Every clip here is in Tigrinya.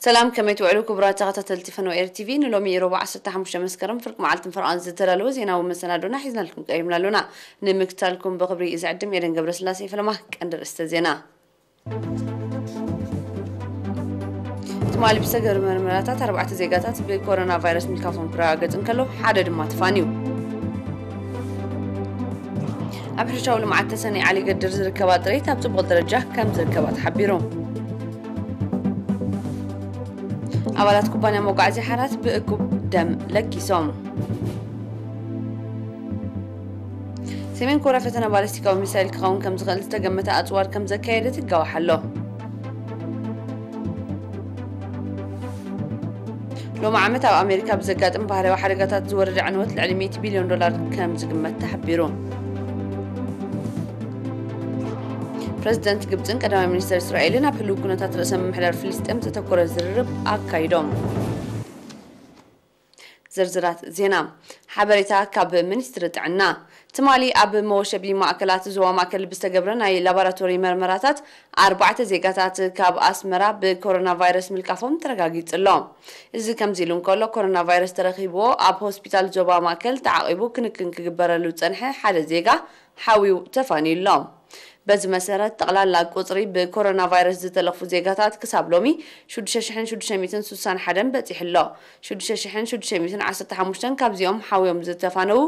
ሰላም፣ ከመይ ትውዕሉ ክቡራት ተኸታተልቲ ፈነወ ኤር ቲቪ? ንሎሚ ሮባ ዓሰርተ ሓሙሽተ መስከረም ፍርቂ መዓልትን ፈረቓን ዝተዳለወ ዜናዊ መሰናዶና ሒዝናልኩም ቀሪብና ኣሎና። ንምክታልኩም ብኽብሪ ዝዕድም ኤደን ገብረስላሴ። ፈለማ ቀንዲ ርእስተ ዜና። ትማሊ ብዝተገብረ መርመራታት ኣርባዕተ ዜጋታት ብኮሮና ቫይረስ ምልካፎም ክረጋገጽ እንከሎ፣ ሓደ ድማ ተፋንዩ። ኣብ ሕርሻዊ ልምዓት ተሰነይ ዓሊ ገድር ዝርከባ ጥሪት ኣብ ጽቡቕ ደረጃ ከም ዝርከባ ተሓቢሩ። ኣባላት ኩባንያ መጓዓዝያ ሓራት ብእኩብ ደም ለጊሶም። ሰሜን ኮርያ ፈተነ ባሊስቲካዊ ሚሳይል ክኸውን ከም ዝኽእል ዝተገመተ ኣጽዋር ከም ዘካየደት ይጋዋሕ ኣሎ። ሎሚ ዓመት ኣብ ኣሜሪካ ብዘጋጥም ባህርያዊ ሓደጋታት ዝወረደ ዕንወት ልዕሊ ሚእቲ ቢልዮን ዶላር ከም ዝግመት ተሓቢሩ። ፕረዚደንት ግብጽን ቀዳማይ ሚኒስተር እስራኤልን ኣብ ህልው ኩነታት ርእሰ ምምሕዳር ፍልስጤም ዘተኮረ ዝርርብ ኣካይዶም። ዝርዝራት ዜና። ሓበሬታ ካብ ሚኒስትሪ ጥዕና። ትማሊ ኣብ መወሸቢ ማእከላት ዞባ ማእከል ብዝተገብረ ናይ ላቦራቶሪ መርመራታት ኣርባዕተ ዜጋታት ካብ ኣስመራ ብኮሮና ቫይረስ ምልካፎም ተረጋጊጹ ኣሎ። እዚ ከምዚ ኢሉ እንከሎ፣ ኮሮና ቫይረስ ተረኺብዎ ኣብ ሆስፒታል ዞባ ማእከል ተዓቒቡ ክንክን ክግበረሉ ዝጸንሐ ሓደ ዜጋ ሓዊው ተፋንዩ ኣሎ። በዚ መሰረት፣ ጠቕላላ ቁጽሪ ብኮሮና ቫይረስ ዝተለኽፉ ዜጋታት ክሳብ ሎሚ ሽዱሽተ ሽሕን ሽዱሽተ ሚእትን ስሳን ሓደን በጺሑ ኣሎ። ሽዱሽተ ሽሕን ሽዱሽተ ሚእትን ዓሰርተ ሓሙሽተን ካብዚኦም ሓውዮም ዝተፋነዉ፣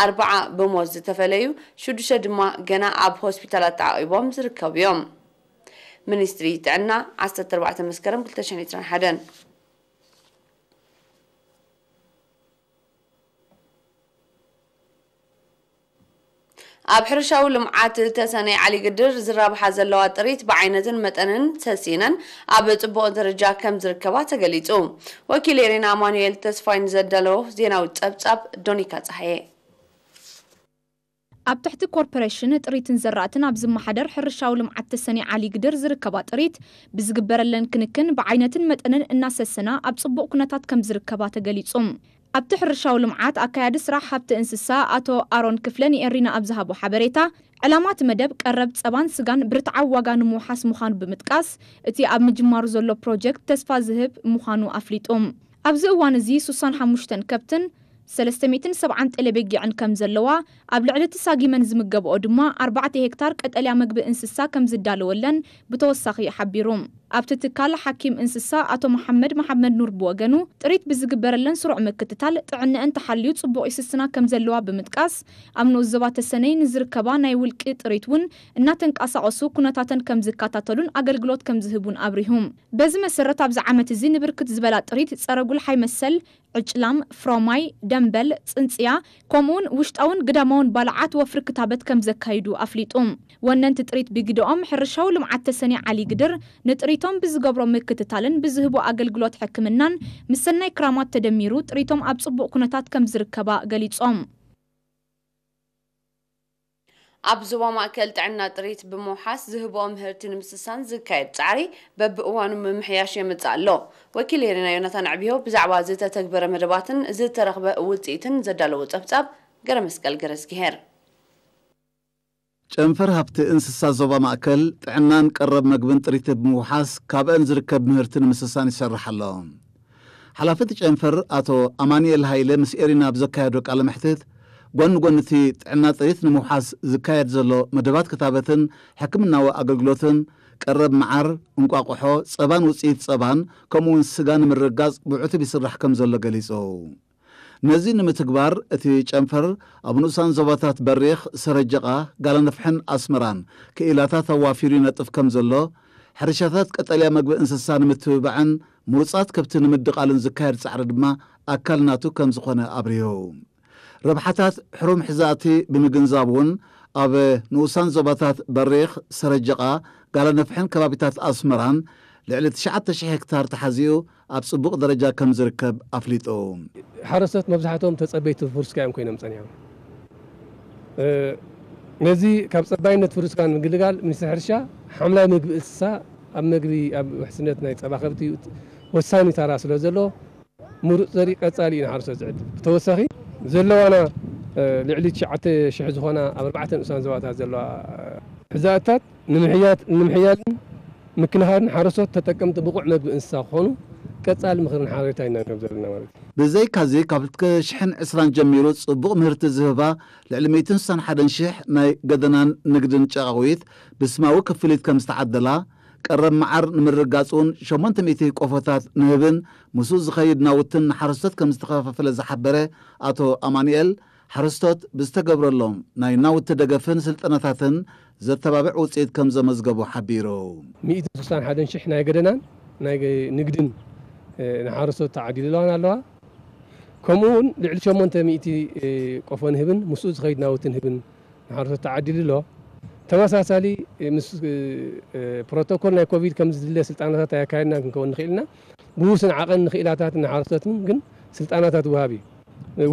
ኣርባዓ ብሞት ዝተፈለዩ፣ ሽዱሽተ ድማ ገና ኣብ ሆስፒታላት ተዓቒቦም ዝርከቡ እዮም። ሚኒስትሪ ጥዕና፣ ዓሰርተ ኣርባዕተ መስከረም ክልተ ሽሕን ዕስራን ሓደን። ኣብ ሕርሻዊ ልምዓት ተሰነይ ዓሊ ግድር ዝራብሓ ዘለዋ ጥሪት ብዓይነትን መጠንን ሰሲነን ኣብ ጽቡቕ ደረጃ ከም ዝርከባ ተገሊጹ። ወኪል ኤሪና ኣማኑኤል ተስፋይ ንዘዳለዎ ዜናዊ ጸብጻብ ዶኒካ ጸሃየ። ኣብ ትሕቲ ኮርፖሬሽን ጥሪትን ዘራእትን ኣብ ዝመሓደር ሕርሻዊ ልምዓት ተሰነይ ዓሊ ግድር ዝርከባ ጥሪት ብዝግበረለን ክንክን ብዓይነትን መጠንን እናሰሰና ኣብ ጽቡቕ ኩነታት ከም ዝርከባ ተገሊጹ። ኣብቲ ሕርሻዊ ልምዓት ኣካያዲ ስራሕ ሃብቲ እንስሳ ኣቶ ኣሮን ክፍለ ንኤሪና ኣብ ዝሃቦ ሓበሬታ፣ ዕላማ እቲ መደብ ቀረብ ጸባን ስጋን ብርትዓዊ ዋጋ ንምውሓስ ምዃኑ ብምጥቃስ፣ እቲ ኣብ ምጅማሩ ዘሎ ፕሮጀክት ተስፋ ዝህብ ምዃኑ ኣፍሊጡ። ኣብዚ እዋን እዚ ስሳን ሓሙሽተን ከብትን ሰለስተ ሚእትን ሰብዓን ጤለ በጊዕን ከም ዘለዋ፣ ኣብ ልዕሊ እቲ ሳጊመን ዝምገብኦ ድማ ኣርባዕተ ሄክታር ቀጠልያ መግቢ እንስሳ ከም ዝዳለወለን ብተወሳኺ ሓቢሩ። ኣብቲ ትካል ሓኪም እንስሳ ኣቶ መሓመድ መሓመድ ኑር ብወገኑ፣ ጥሪት ብዝግበረለን ስሩዕ ምክትታል ጥዕነአን ተሓልዩ ጽቡቕ ይስስና ከም ዘለዋ ብምጥቃስ፣ ኣብ ንኡስ ዞባ ተሰነይ ንዝርከባ ናይ ውልቂ ጥሪት እውን እናተንቀሳቐሱ ኩነታተን ከም ዝከታተሉን ኣገልግሎት ከም ዝህቡን ኣብሪሁ። በዚ መሰረት ኣብዚ ዓመት እዚ ንብርክት ዝበላ ጥሪት ጸረ ጉልሓይ መሰል ዕጭላም፣ ፍሮማይ፣ ደምበል፣ ጽንጽያ፣ ከምኡውን ውሽጣውን ግዳማውን ባልዓት ወፍሪ ክታበት ከም ዘካይዱ ኣፍሊጡ። ወነንቲ ጥሪት ብግደኦም፣ ሕርሻዊ ልምዓት ተሰኒ ዓሊ ግድር ንጥሪቶም ብዝገብሮ ምክትታልን ብዝህቦ ኣገልግሎት ሕክምናን ምስ ሰናይ ክራማት ተደሚሩ ጥሪቶም ኣብ ጽቡቕ ኩነታት ከም ዝርከባ ገሊጾም። ኣብ ዞባ ማእከል ጥዕና ጥሪት ብምውሓስ ዝህብኦ ምህርቲ ንምስሳን ዝካየድ ጻዕሪ በብእዋኑ ምምሕያሽ የምጽእ ኣሎ። ወኪል ኤሪና ዮናታን ኣዕቢሆ ብዛዕባ ዝተተግበረ መደባትን ዝተረኽበ ውጽኢትን ዘዳለዎ ጸብጻብ ገረመስቀል ገረዝግሄር። ጨንፈር ሃብቲ እንስሳ ዞባ ማእከል ጥዕናን ቀረብ መግብን ጥሪት ብምውሓስ ካብአን ዝርከብ ምህርቲ ንምስሳን ይሰርሕ ኣሎ። ሓላፊ እቲ ጨንፈር ኣቶ ኣማኑኤል ሃይለ ምስ ኤሪና ኣብ ዘካየዶ ቃለ መሕትት፣ ጎኒ ጎኒ እቲ ጥዕና ጥሪት ንምውሓስ ዝካየድ ዘሎ መደባት ክታበትን ሕክምናዊ ኣገልግሎትን፣ ቀረብ መዓር፣ እንቋቑሖ፣ ጸባን ውጽኢት ጸባን፣ ከምኡውን ስጋ ንምርግጋጽ ብዕቱብ ይስራሕ ከም ዘሎ ገሊጹ። ነዚ ንምትግባር እቲ ጨንፈር ኣብ ንኡሳን ዞባታት በሪኽ፣ ሰረጀቓ፣ ጋላነፍሕን ኣስመራን ክኢላታት ኣዋፊሩ ይነጥፍ ከም ዘሎ፣ ሕርሻታት ቀጠልያ መግቢ እንስሳ ንምትብባዕን ምሩጻት ከብቲ ንምድቓልን ዝካየድ ጻዕሪ ድማ ኣካል ናቱ ከም ዝኾነ ኣብሪሁ። ረብሓታት ሕሩም ሕዛእቲ ብምግንዛብ እውን ኣብ ንኡሳን ዞባታት በሪኽ፣ ሰረጀቓ፣ ጋላነፍሕን ከባቢታት ኣስመራን ልዕሊ ትሽዓተ ሽሕ ሄክታር ተሓዚኡ ኣብ ጽቡቕ ደረጃ ከም ዝርከብ ኣፍሊጡ። ሓረስቶት መብዛሕትኦም ተጸበይቲ ፍሩስካ እዮም ኮይኖም ጸኒሖም። እ፣ ነዚ ካብ ጸባይነት ፍሩስካ ንምግልጋል ሚኒስትሪ ሕርሻ ሓምላይ ምግቢ እንስሳ ኣብ መግቢ፣ ኣብ ውሕስነት ናይ ጸባ ከብቲ ወሳኒ ታራ ስለ ዘለዎ፣ ምሩፅ ዘርኢ ቀፃሊ እዩ ንሓረስቶት ዝዕድል። ብተወሳኺ ዘለዋና፣ እ፣ ልዕሊ ትሽዓተ ሽሕ ዝኾና ኣብ ኣርባዕተ ንኡሳን ዞባታት ዘለዋ፣ እ፣ ሕዛእታት ንምሕያት-፣ ንምሕያልን ምክንኻንን ሓረስቶት ተጠቀምቲ ብቑዕ መግቢ እንስሳ ክኾኑ ቀፃሊ ምኽርን ሓበሬታ ኢና ንህብ ዘለና ማለት እዩ። ብዘይካዚ፣ ካብ ክልተ ሽሕን ዕስራን ጀሚሩ ጽቡቕ ምህርቲ ዝህባ ልዕሊ ሚእትን ስሳን ሓደን ሽሕ ናይ ገደናን ንግድን ጨቓዊት ብስማዊ ክፍሊት ከም ዝተዓደላ፣ ቀረብ መዓር ንምርግጋጽ እውን ሸሞንተ ሚእቲ ቆፎታት ንህብን ምስኡ ዝኸይድ ናውትን ንሓረስቶት ከም ዝተኸፋፈለ ዝሓበረ ኣቶ ኣማኑኤል፣ ሓረስቶት ብዝተገብረሎም ናይ ናውቲ ደገፍን ስልጠናታትን ዘተባብዕ ውጽኢት ከም ዘመዝገቡ ሓቢሩ። ሚእትን ስሳን ሓደን ሽሕ ናይ ገደናን ናይ ገ-፣ ንግድን፣ እ፣ ንሓረስቶት ተዓዲሉ ኣለዋን ኣለዋ። ከምኡ እውን ልዕሊ ሸሞንተ ሚእቲ፣ እ፣ ቆፎ ንህብን ምስኡ ዝኸይድ ናውቲ ንህብን ንሓረስቶት ተዓዲሉ ኣሎ። ተመሳሳሊ፣ እ፣ ምስ፣ እ፣ እ፣ ፕሮቶኮል ናይ ኮቪድ ከም ዝድለ ስልጠናታት ኣየካየድናን ክንከውን ንኽእል ኢና። ብውሱን ዓቐን ንኽኢላታትን ንሓረስቶትን ግን ስልጠናታት ወሃቢ።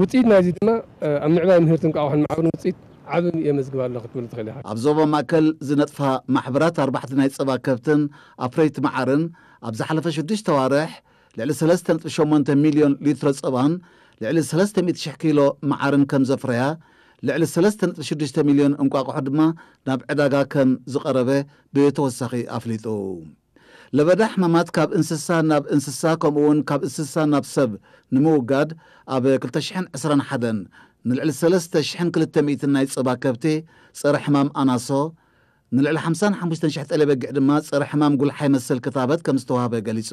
ውጽኢት ናይዚ ድማ፣ እ፣ ኣብ ምዕባይ ምህርትን እንቋቑሖን ማዕርን ውጽኢት ዓቢ የመዝግብ ኣሎ ክትብል ትኽእል ኢኻ። ኣብ ዞባ ማእከል ዝነጥፋ ማሕበራት ኣርባሕቲ ናይ ጸባ ከብትን ኣፍረይቲ መዓርን ኣብ ዝሓለፈ ሽዱሽተ ኣዋርሕ ልዕሊ ሰለስተ ነጥቢ ሸሞንተ ሚልዮን ሊትሮ ጸባን ልዕሊ ሰለስተ ሚእቲ ሽሕ ኪሎ መዓርን ከም ዘፍረያ፣ ልዕሊ ሰለስተ ነጥቢ ሽዱሽተ ሚልዮን እንቋቑሖ ድማ ናብ ዕዳጋ ከም ዝቐረበ ብተወሳኺ ኣፍሊጡ። ለበዳ ሕማማት ካብ እንስሳ ናብ እንስሳ ከምኡ እውን ካብ እንስሳ ናብ ሰብ ንምውጋድ ኣብ ክልተ ሽሕን ዕስራን ሓደን ንልዕሊ ሰለስተ ሽሕን ክልተ ሚእትን ናይ ጸባ ከብቲ ጸረ ሕማም ኣናሶ፣ ንልዕሊ ሓምሳን ሓሙሽተን ሽሕ ጠለበጊዕ ድማ ጸረ ሕማም ጉልሓይ መሰል ክታበት ከም ዝተዋህበ ገሊጹ።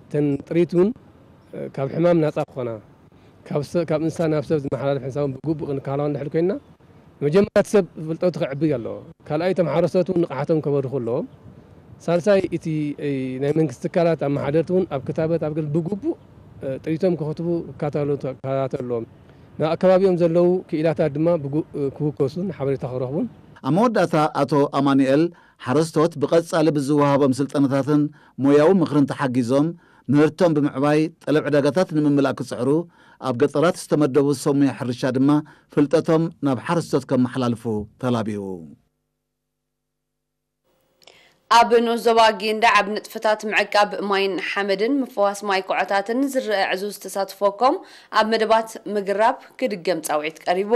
እተን ጥሪት እውን፣ እ፣ ካብ ሕማም ናጻ ክኾና፣ ካብ ሰ-፣ ካብ እንስሳ ናብ ሰብ ዝመሓላለፍ ሕንሳውን ብግቡእ ክንከላኸል እንድሕር ኮይንና፣ መጀመርያ እቲ ሰብ ፍልጠቱ ከዕብይ ኣለዎ። ካልኣይ፣ እቶም ሓረስቶት እውን ንቕሓቶም ከበርኹ ኣለዎም። ሳልሳይ፣ እቲ፣ እ፣ ናይ መንግስቲ ትካላት ኣመሓደርቲ እውን ኣብ ክታበት ኣብ ገል ብግቡእ፣ እ፣ ጥሪቶም ክኸትቡ ክከታተሉ፣ ክከታተሉ ኣለዎም። ናብ ኣከባቢኦም ዘለዉ ክኢላታት ድማ ብጉ-፣ እ፣ ክውከሱን ሓበሬታ ክረኽቡን። ኣብ መወዳእታ ኣቶ ኣማኑኤል፣ ሓረስቶት ብቐጻሊ ብዝወሃቦም ስልጠናታትን ሞያዊ ምኽርን ተሓጊዞም ምህርቶም ብምዕባይ ጠለብ ዕዳጋታት ንምምላእ ክጽዕሩ፣ ኣብ ገጠራት ዝተመደቡ ሰብ ሞያ ሕርሻ ድማ ፍልጠቶም ናብ ሓረስቶት ከመሓላልፉ ተላቢኡ። ኣብ ንኡስ ዞባ ጊንዳዕ ኣብ ንጥፈታት ምዕቃብ ማይን ሓመድን ምፍዋስ ማይ ኩዖታትን ዝረአ ዕዙዝ ተሳትፎ ኮም ኣብ መደባት ምግራብ ክድገም ጻውዒት ቀሪቡ።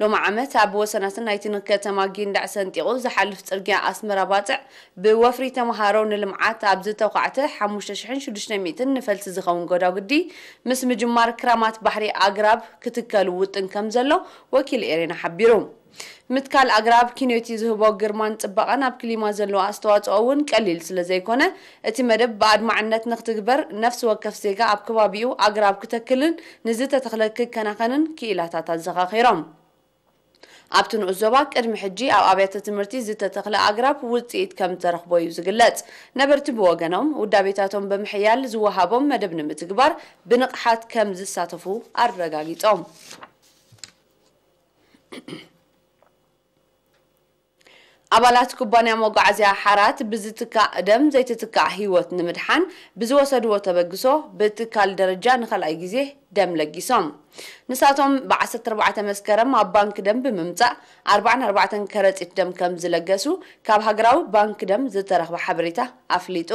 ሎሚ ዓመት ኣብ ወሰናስን ናይቲ ንከተማ ጊንዳዕ ሰንጢቑ ዝሓልፍ ጽርግያ ኣስመራ ባጽዕ ብወፍሪ ተመሃሮ ንልምዓት ኣብ ዝተዃዕተ ሓሙሽተ ሽሕን ሽዱሽተ ሚእትን ንፈልሲ ዝኸውን ጎዳጉዲ ምስ ምጅማር ክራማት ባሕሪ ኣግራብ ክትከሉ ውጥን ከም ዘሎ ወኪል ኤሬና ሓቢሩ። ምትካል ኣግራብ ኪኖቲ ዝህቦ ግርማን ጽባቐን ኣብ ክሊማ ዘለዎ ኣስተዋጽኦ እውን ቀሊል ስለ ዘይኮነ፣ እቲ መደብ ብኣድማዕነት ንክትግበር ነፍሲ ወከፍ ዜጋ ኣብ ከባቢኡ ኣግራብ ክተክልን ንዝተተኽለ ክከናኸንን ክኢላታት ኣዘኻኺሮም። ኣብቲ ንኡስ ዞባ ቅድሚ ሕጂ ኣብ ኣብያተ ትምህርቲ ዝተተኽለ ኣግራብ ውጽኢት ከም ተረኽቦ እዩ ዝግለጽ። ነበርቲ ብወገኖም ውዳቤታቶም ብምሕያል ዝወሃቦም መደብ ንምትግባር ብንቕሓት ከም ዝሳተፉ ኣረጋጊጾም። ኣባላት ኩባንያ መጓዓዝያ ሓራት ብዝትካእ ደም ዘይትትካእ ህይወት ንምድሓን ብዝወሰድዎ ተበግሶ ብትካል ደረጃ ንኻልኣይ ግዜ ደም ለጊሶም። ንሳቶም ብ ዓሰርተ ኣርባዕተ መስከረም ኣብ ባንክ ደም ብምምጻእ ኣርባዓን ኣርባዕተን ከረጺት ደም ከም ዝለገሱ ካብ ሃገራዊ ባንክ ደም ዝተረኽበ ሓበሬታ ኣፍሊጡ።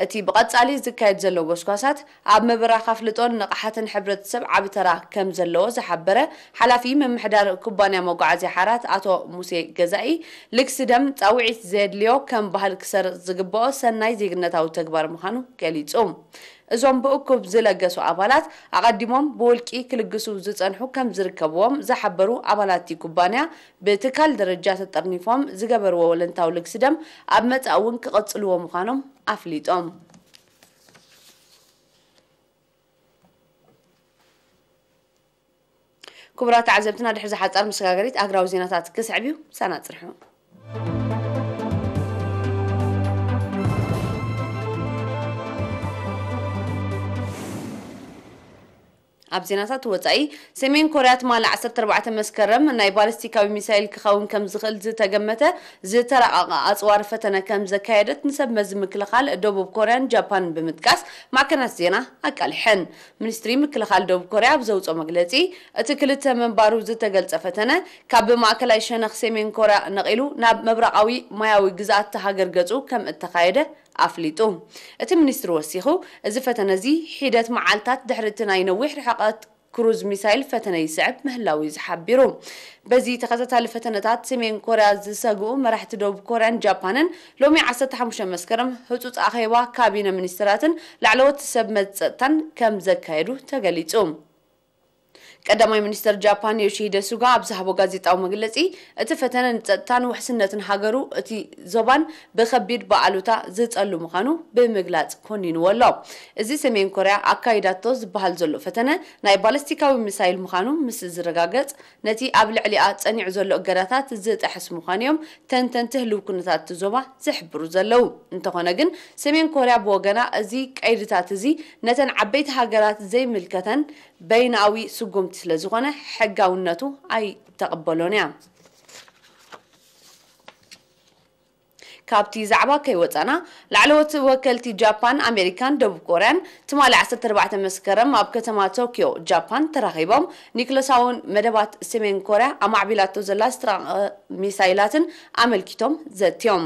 እቲ ብቐጻሊ ዝካየድ ዘሎ ጎስጓሳት ኣብ ምብራኽ ኣፍልጦን ንቕሓትን ሕብረተሰብ ዓቢ ተራ ከም ዘለዎ ዝሓበረ ሓላፊ ምምሕዳር ኩባንያ መጓዓዝያ ሓራት ኣቶ ሙሴ ገዛኢ፣ ልግሲ ደም ጻውዒት ዘየድልዮ ከም ባህል ክሰርጽ ዝግብኦ ሰናይ ዜግነታዊ ተግባር ምዃኑ ገሊጹ። እዞም ብእኩብ ዝለገሱ ኣባላት ኣቐዲሞም ብውልቂ ክልግሱ ዝጸንሑ ከም ዝርከብዎም ዝሓበሩ ኣባላት እቲ ኩባንያ፣ ብትካል ደረጃ ተጠርኒፎም ዝገበርዎ ወለንታዊ ልግሲ ደም ኣብ መጻኢ እውን ክቕጽልዎ ምዃኖም ኣፍሊጦም። ክቡራት ተዓዘብትና፣ ድሕሪ ዝሓጻር መሰጋገሪት ኣህጉራዊ ዜናታት ክስዕብ እዩ። ሳና ጽንሑ። ኣብ ዜናታት ወጻኢ፣ ሰሜን ኮርያ ትማሊ ዓሰርተ ኣርባዕተ መስከረም ናይ ባሊስቲካዊ ሚሳይል ክኸውን ከም ዝኽእል ዝተገመተ ዝተራቐቐ ኣጽዋር ፈተነ ከም ዘካየደት ንሰብ መዚ ምክልኻል ደቡብ ኮርያን ጃፓንን ብምጥቃስ ማዕከናት ዜና ኣቃሊሐን። ሚኒስትሪ ምክልኻል ደቡብ ኮርያ ኣብ ዘውፅኦ መግለፂ፣ እቲ ክልተ ምንባሩ ዝተገልጸ ፈተነ ካብ ማእከላይ ሸነኽ ሰሜን ኮርያ ነቒሉ ናብ ምብራቓዊ ማያዊ ግዝኣት እታ ሃገር ገጹ ከም እተኻየደ ኣፍሊጡ። እቲ ሚኒስትሪ ወሲኹ፣ እዚ ፈተነ እዚ ሒደት መዓልታት ድሕሪ እቲ ናይ ነዊሕ ርሕቀት ክሩዝ ሚሳይል ፈተነ ይስዕብ ምህላው እዩ ዝሓቢሩ። በዚ ተኸታታሊ ፈተነታት ሰሜን ኮርያ ዝሰግኡ መራሕቲ ደቡብ ኮርያን ጃፓንን ሎሚ ዓሰርተ ሓሙሽተ መስከረም ህጹጽ ኣኼባ ካቢነ ሚኒስትራትን ላዕለዎት ሰብ መዚ ጸጥታን ከም ዘካየዱ ተገሊጹ። ቀዳማይ ሚኒስተር ጃፓን ዮሺሂደ ሱጋ ኣብ ዝሃቦ ጋዜጣዊ መግለጺ፣ እቲ ፈተነ ንጸጥታን ውሕስነትን ሃገሩ፣ እቲ ዞባን ብኸቢድ ብኣሉታ ዝጸሉ ምዃኑ ብምግላጽ ኮኒንዎ ኣሎ። እዚ ሰሜን ኮርያ ኣካይዳቶ ዝበሃል ዘሎ ፈተነ ናይ ባለስቲካዊ ሚሳይል ምዃኑ ምስ ዝረጋገጽ፣ ነቲ ኣብ ልዕሊኣ ጸኒዑ ዘሎ እገዳታት ዝጥሕስ ምዃኑ እዮም ተንተንቲ ህልው ኩነታት እቲ ዞባ ዝሕብሩ ዘለዉ። እንተኾነ ግን፣ ሰሜን ኮርያ ብወገና፣ እዚ ቀይድታት እዚ ነተን ዓበይቲ ሃገራት ዘይምልከተን በይናዊ ስጉምቲ ስለ ዝኾነ ሕጋውነቱ ኣይተቐበሎን እያ። ካብቲ ዛዕባ ከይወጻና፣ ላዕለዎት ወከልቲ ጃፓን፣ ኣሜሪካን ደቡብ ኮርያን ትማሊ ዓሰርተ ኣርባዕተ መስከረም ኣብ ከተማ ቶኪዮ ጃፓን ተራኺቦም፣ ኒክለሳውን መደባት ሰሜን ኮርያ ኣማዕቢላቶ ዘላ ዝተራቐቐ ሚሳይላትን ኣመልኪቶም ዘትዮም።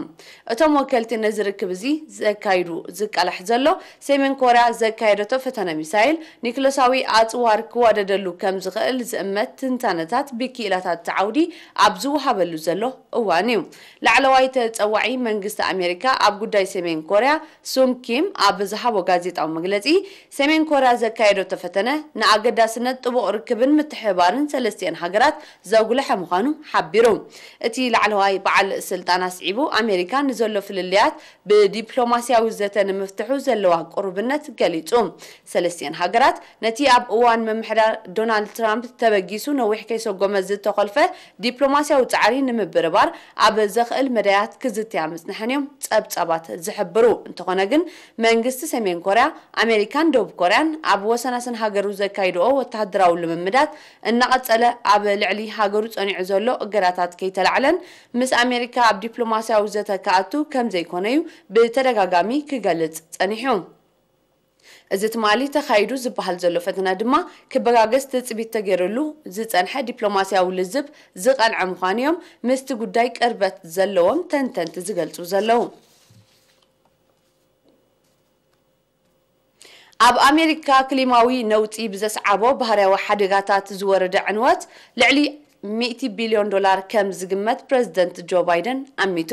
እቶም ወከልቲ ነዚ ርክብ እዚ ዘካይዱ ዝቃላሕ ዘሎ፣ ሰሜን ኮርያ ዘካየደቶ ፈተነ ሚሳይል ኒክለሳዊ ኣጽዋር ክዋደደሉ ከም ዝኽእል ዝእመት ትንታነታት ብክኢላታት እቲ ዓውዲ ኣብ ዝወሃበሉ ዘሎ እዋን እዩ። ላዕለዋይ ተጸዋዒ መንግስቲ ኣሜሪካ ኣብ ጉዳይ ሰሜን ኮርያ ሱም ኪም ኣብ ዝሃቦ ጋዜጣዊ መግለጺ፣ ሰሜን ኮርያ ዘካየደቶ ፈተነ ንኣገዳስነት ጥቡቕ ርክብን ምትሕብባርን ሰለስቲአን ሃገራት ዘጉልሐ ምዃኑ ሓቢሩ። እቲ ላዕለዋይ በዓል ስልጣን ኣስዒቡ፣ ኣሜሪካ ንዘሎ ፍልልያት ብዲፕሎማስያዊ ዘተ ንምፍትሑ ዘለዋ ቅሩብነት ገሊጹ። ሰለስቲአን ሃገራት ነቲ ኣብ እዋን ምምሕዳር ዶናልድ ትራምፕ ተበጊሱ ነዊሕ ከይሰጎመ ዝተኾልፈ ዲፕሎማስያዊ ጻዕሪ ንምብርባር ኣብ ዘኽእል መዳያት ክዝትያ ምጽንሐን እዮም ጸብጻባት ዝሕብሩ። እንተኾነ ግን፣ መንግስቲ ሰሜን ኮርያ፣ ኣሜሪካን ደቡብ ኮርያን ኣብ ወሰናስን ሃገሩ ዘካይድኦ ወተሃደራዊ ልምምዳት እናቐጸለ፣ ኣብ ልዕሊ ሃገሩ ጸኒዑ ዘሎ እገዳታት ከይተላዕለን ምስ ኣሜሪካ ኣብ ዲፕሎማስያዊ ዘተ ክኣቱ ከም ዘይኮነ'ዩ ብተደጋጋሚ ክገልጽ ጸኒሑ። እዚ ትማሊ ተኻይዱ ዝበሃል ዘሎ ፈተነ ድማ ክበጋገስ ትጽቢት ተገይሩሉ ዝጸንሐ ዲፕሎማስያዊ ልዝብ ዝቐንዐ ምዃኑ እዮም ምስቲ ጉዳይ ቅርበት ዘለዎም ተንተንቲ ዝገልጹ ዘለዉ። ኣብ ኣሜሪካ ክሊማዊ ነውጺ ብዘስዓቦ ባህርያዊ ሓደጋታት ዝወረደ ዕንወት ልዕሊ ሚእቲ ቢልዮን ዶላር ከም ዝግመት ፕረዚደንት ጆ ባይደን ኣሚቱ።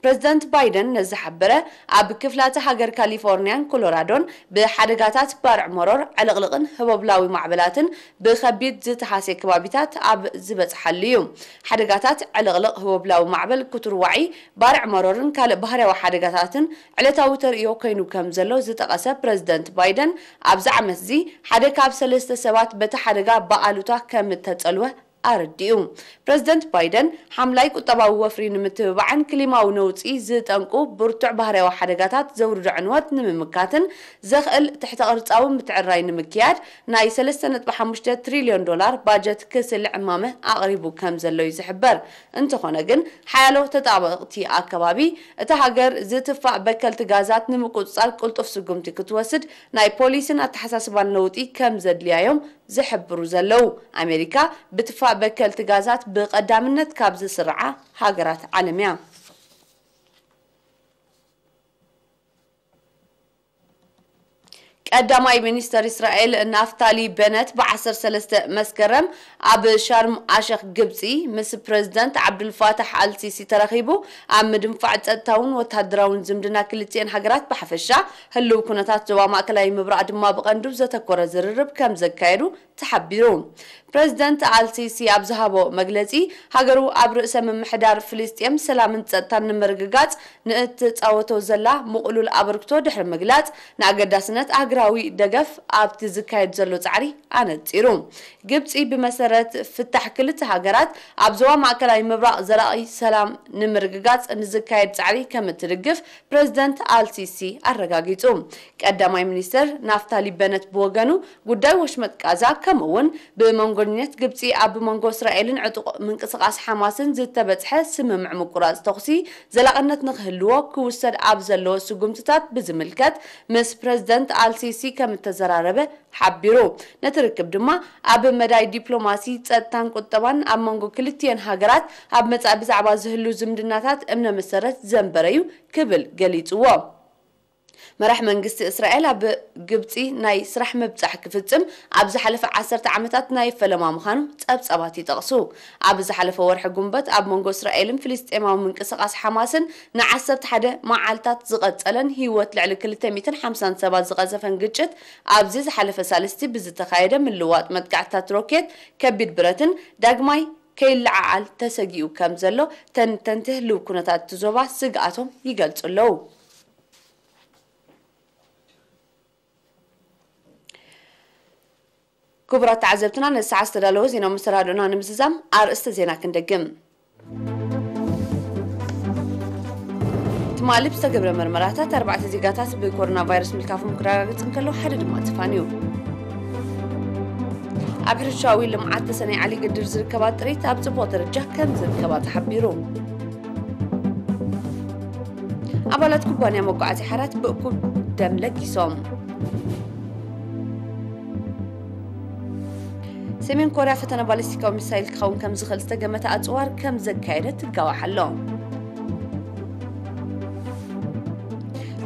ፕረዚደንት ባይደን ነዚ ሓበረ ኣብ ክፍላተ ሃገር ካሊፎርኒያን ኮሎራዶን ብሓደጋታት ባርዕ መሮር፣ ዕልቕልቕን ህቦብላዊ ማዕበላትን ብኸቢድ ዝተሃስየ ከባቢታት ኣብ ዝበጽሓሉ እዩ። ሓደጋታት ዕልቕልቕ፣ ህቦብላዊ ማዕበል፣ ክትርዋዒ፣ ባርዕ መሮርን ካልእ ባህርያዊ ሓደጋታትን ዕለታዊ ተርእዮ ኮይኑ ከም ዘሎ ዝጠቐሰ ፕረዚደንት ባይደን፣ ኣብዚ ዓመት'ዚ ሓደ ካብ ሰለስተ ሰባት በቲ ሓደጋ ብኣሉታ ከም እተጸልወ ኣረዲኡ። ፕረዚደንት ባይደን፣ ሓምላይ ቁጠባዊ ወፍሪ ንምትብባዕን ክሊማዊ ነውጺ ዝጠንቁ ብርቱዕ ባህርያዊ ሓደጋታት ዘውርዶ ዕንወት ንምምካትን ዘኽእል ትሕተ ቅርጻዊ ምትዕርራይ ንምክያድ ናይ ሰለስተ ነጥቢ ሓሙሽተ ትሪልዮን ዶላር ባጀት ክስልዕ እማመ ኣቕሪቡ ከም ዘሎ እዩ ዝሕበር። እንተኾነ ግን፣ ሓያሎ ተጣበቕቲ ኣከባቢ እታ ሃገር ዝትፋእ በከልቲ ጋዛት ንምቁጽጻር ቅልጡፍ ስጉምቲ ክትወስድ ናይ ፖሊስን ኣተሓሳስባን ለውጢ ከም ዘድልያ እዮም ዝሕብሩ ዘለዉ። ኣሜሪካ ብትፋእ በከልቲ ጋዛት ብቐዳምነት ካብ ዝስርዓ ሃገራት ዓለም እያ። ቀዳማይ ሚኒስተር እስራኤል ናፍታሊ በነት ብ ዓሰርተ ሰለስተ መስከረም ኣብ ሻርም ኣሸኽ ግብጺ ምስ ፕረዚደንት ዓብዱልፋታሕ ኣልሲሲ ተራኺቡ ኣብ ምድንፋዕ ጸጥታውን ወተሃደራውን ዝምድና ክልቲኤን ሃገራት ብሓፈሻ፣ ህልው ኩነታት ዞባ ማእከላይ ምብራቕ ድማ ብቐንዱ ዘተኮረ ዝርርብ ከም ዘካየዱ ተሓቢሩ። ፕረዚደንት ኣልሲሲ ኣብ ዝሃቦ መግለጺ፣ ሃገሩ ኣብ ርእሰ ምምሕዳር ፍልስጤም ሰላምን ጸጥታን ንምርግጋጽ ንእትጻወቶ ዘላ ምቕሉል ኣበርክቶ ድሕሪ ምግላጽ፣ ንኣገዳስነት ኣህጉራዊ ደገፍ ኣብቲ ዝካየድ ዘሎ ጻዕሪ ኣነጺሩ። ግብጺ ብመሰረት ፍታሕ ክልተ ሃገራት ኣብ ዞባ ማእከላይ ምብራቕ ዘላቒ ሰላም ንምርግጋጽ ንዝካየድ ጻዕሪ ከም እትድግፍ ፕረዚደንት ኣልሲሲ ኣረጋጊጹ። ቀዳማይ ሚኒስተር ናፍታሊ በነት ብወገኑ፣ ጉዳይ ወሽመጥ ጋዛ፣ ከምኡ እውን ብመንጎኝነት ግብጺ ኣብ መንጎ እስራኤልን ዕጡቕ ምንቅስቓስ ሓማስን ዝተበጽሐ ስምምዕ ምቁራጽ ተኹሲ ዘላቕነት ንኽህልዎ ክውሰድ ኣብ ዘለዎ ስጉምትታት ብዝምልከት ምስ ፕረዚደንት ኣልሲሲ ከም እተዘራረበ ሓቢሩ። ነቲ ርክብ ድማ ኣብ መዳይ ዲፕሎማሲ፣ ጸጥታን ቁጠባን ኣብ መንጎ ክልቲኤን ሃገራት ኣብ መጻኢ ብዛዕባ ዝህሉ ዝምድናታት እምነ መሰረት ዘንበረ እዩ ክብል ገሊጽዎ። መራሕ መንግስቲ እስራኤል ኣብ ግብጺ ናይ ስራሕ ምብጻሕ ክፍጽም ኣብ ዝሓለፈ ዓሰርተ ዓመታት ናይ ፈለማ ምዃኑ ጸብጻባት ይጠቕሱ። ኣብ ዝሓለፈ ወርሒ ጉንበት ኣብ መንጎ እስራኤልን ፍልስጤማዊ ምንቅስቓስ ሓማስን ንዓሰርተ ሓደ መዓልታት ዝቐጸለን ህይወት ልዕሊ ክልተ ሚእትን ሓምሳን ሰባት ዝቐዘፈን ግጭት፣ ኣብዚ ዝሓለፈ ሳልስቲ ብዝተኻየደ ምልዋጥ መጥቃዕትታት ሮኬት፣ ከቢድ ብረትን ዳግማይ ከይለዓዓል ተሰጊኡ ከም ዘሎ ተንተንቲ ህልው ኩነታት እቲ ዞባ ስግኣቶም ይገልጹ ኣለዉ። ክቡራት ተዓዘብትና፣ ነዚ ሰዓት ዝተዳለወ ዜናዊ መሰናዶና ንምዝዛም ኣርእስቲ ዜና ክንደግም። ትማሊ ብዝተገብረ መርመራታት ኣርባዕተ ዜጋታት ብኮሮና ቫይረስ ምልካፎም ክረጋገጽ እንከሎ፣ ሓደ ድማ ተፋንዩ። ኣብ ሕርሻዊ ልምዓት ተሰነይ ዓሊ ግድር ዝርከባ ጥሪት ኣብ ጽቡቕ ደረጃ ከም ዝርከባ ተሓቢሩ። ኣባላት ኩባንያ መጓዓዝያ ሓራት ብእኩብ ደም ለጊሶም። ሰሜን ኮርያ ፈተነ ባሊስቲካዊ ሚሳይል ክኸውን ከም ዝኽእል ዝተገመተ ኣጽዋር ከም ዘካየደ ትጋዋሕ ኣሎ።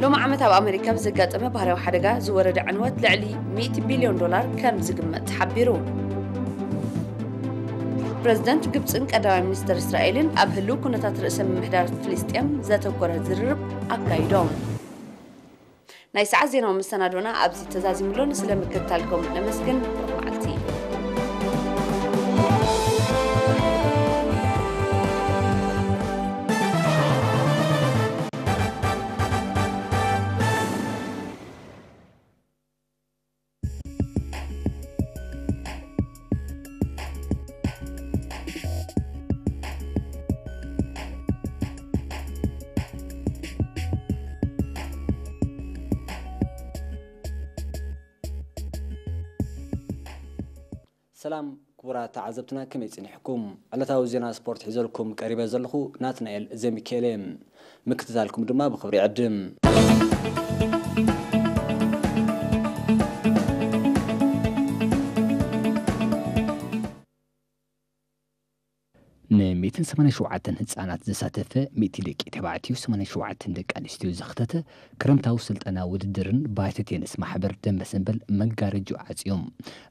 ሎሚ ዓመት ኣብ ኣሜሪካ ብዘጋጠመ ባህርያዊ ሓደጋ ዝወረደ ዕንወት ልዕሊ ሚእቲ ቢልዮን ዶላር ከም ዝግመት ተሓቢሩ። ፕረዚደንት ግብጽን ቀዳማይ ሚኒስተር እስራኤልን ኣብ ህልው ኩነታት ርእሰ ምምሕዳር ፍልስጤም ዘተኮረ ዝርርብ ኣካይዶም። ናይ ሰዓት ዜናዊ መሰናዶና ኣብዚ ተዛዚሙ ኣሎ። ንስለ ምክትታልኩም ነመስግን። ብሩኽ መዓልቲ። ሰላም ክቡራት ተዓዘብትና፣ ከመይ ጸኒሕኩም? ዕለታዊ ዜና ስፖርት ሒዘልኩም ቀሪበ ዘለኹ ናትናኤል ዘሚካኤል እየ። ምክትታልኩም ድማ ብኽብሪ ይዕድም። ን ሚእትን ሰማንያን ሸውዓተን ህጻናት ዘሳተፈ ሚእቲ ደቂ ተባዕትዮ፣ ሰማንያን ሸውዓተን ደቂ ኣንስትዮ ዘኽተተ ክረምታዊ ስልጠና ውድድርን ባይታ ቴንስ ማሕበር ደንበ ሰንበል መጋረጅኡ ዓጽዮም።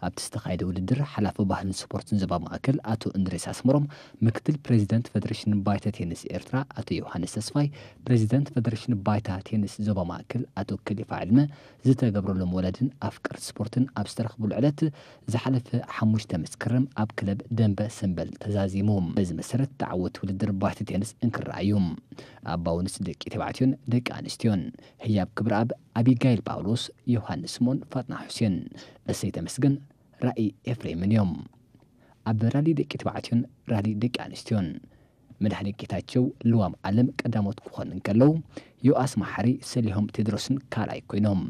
ኣብቲ ዝተኻየደ ውድድር ሓላፊ ባህልን ስፖርትን ዞባ ማእከል ኣቶ እንድሬስ ኣስመሮም፣ ምክትል ፕሬዚደንት ፈደሬሽን ባይታ ቴንስ ኤርትራ ኣቶ ዮሃንስ ተስፋይ፣ ፕሬዚደንት ፈደሬሽን ባይታ ቴንስ ዞባ ማእከል ኣቶ ከሊፋ ዕልመ ዝተገብረሎም ወላድን ኣፍቀርቲ ስፖርትን ኣብ ዝተረኽብሉ ዕለት ዝሓለፈ ሓሙሽተ መስከረም ኣብ ክለብ ደንበ ሰንበል ተዛዚሙ። በዚ መሰረት ተዓወቲ ውድድር ባይታ ቴንስ እንክረኣዩ፣ ኣብ ባውንስ ደቂ ተባዕትዮን ደቂ ኣንስትዮን ህያብ ክብረኣብ ኣቢጋይል ጳውሎስ፣ ዮሃንስ ስምኦን፣ ፋጥና ሑሴን፣ እሰይ ተመስገን፣ ራኢ ኤፍሬምን እዮም። ኣብ ራሊ ደቂ ተባዕትዮን ራሊ ደቂ ኣንስትዮን መድሃኔ ጌታቸው፣ ልዋም ዓለም ቀዳሞት ክኾኑ እንከለዉ፣ ዮኣስ መሓሪ፣ ሰሊሆም ቴድሮስን ካልኣይ ኮይኖም፣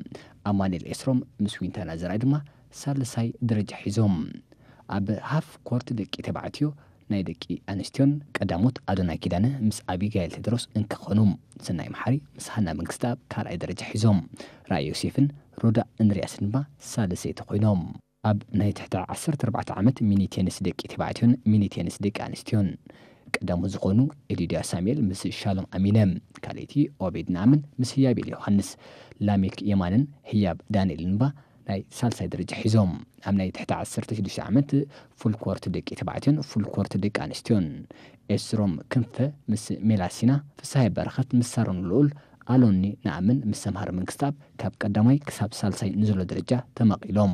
ኣማኑኤል ኤስሮም ምስ ዊንታ ናዘራይ ድማ ሳልሳይ ደረጃ ሒዞም። ኣብ ሃፍ ኮርት ደቂ ተባዕትዮ ናይ ደቂ ኣንስትዮን ቀዳሞት ኣዶናይ ኪዳነ ምስ ኣቢጋይል ቴድሮስ እንክኾኑ፣ ሰናይ መሓሪ ምስ ሃና መንግስተኣብ ካልኣይ ደረጃ ሒዞም፣ ራእይ ዮሴፍን ሮዳ እንድርያስን ድማ ሳልሰይቲ ኮይኖም። ኣብ ናይ ትሕቲ ዓሰርተ ኣርባዕተ ዓመት ሚኒ ቴኒስ ደቂ ተባዕትዮን ሚኒ ቴኒስ ደቂ ኣንስትዮን ቀዳሞት ዝኾኑ ኤሊድያ ሳሙኤል ምስ ሻሎም ኣሚነ፣ ካልኣይቲ ኦቤድ ነኣምን ምስ ህያቤል ዮሃንስ፣ ላሜክ የማንን ህያብ ዳንኤልን እባ ናይ ሳልሳይ ደረጃ ሒዞም። ኣብ ናይ ትሕቲ ዓሰርተ ሽዱሽተ ዓመት ፉል ኮርት ደቂ ተባዕትዮን ፉል ኮርት ደቂ ኣንስትዮን ኤስሮም ክንፈ ምስ ሜላሲና፣ ፍስሃይ በረኸት ምስ ሳሮን ልኡል፣ ኣሎኒ ነኣምን ምስ ሰምሃር መንግስተኣብ ካብ ቀዳማይ ክሳብ ሳልሳይ ንዘሎ ደረጃ ተመቒሎም።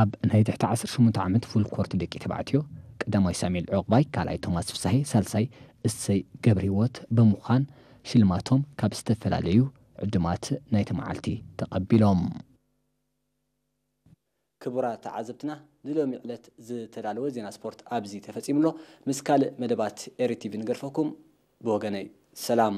ኣብ ናይ ትሕቲ ዓሰርተ ሸሞንተ ዓመት ፉል ኮርት ደቂ ተባዕትዮ ቀዳማይ ሳሙኤል ዑቕባይ፣ ካልኣይ ቶማስ ፍስሃይ፣ ሳልሳይ እሰይ ገብረህይወት ብምዃን ሽልማቶም ካብ ዝተፈላለዩ ዕዱማት ናይቲ መዓልቲ ተቐቢሎም። ክቡራት ተዓዘብትና፣ ንሎሚ ዕለት ዝተዳለወ ዜና ስፖርት ኣብዚ ተፈጺሙ ኣሎ። ምስ ካልእ መደባት ኤሪ ቲቪ ንገድፈኩም። ብወገነይ ሰላም።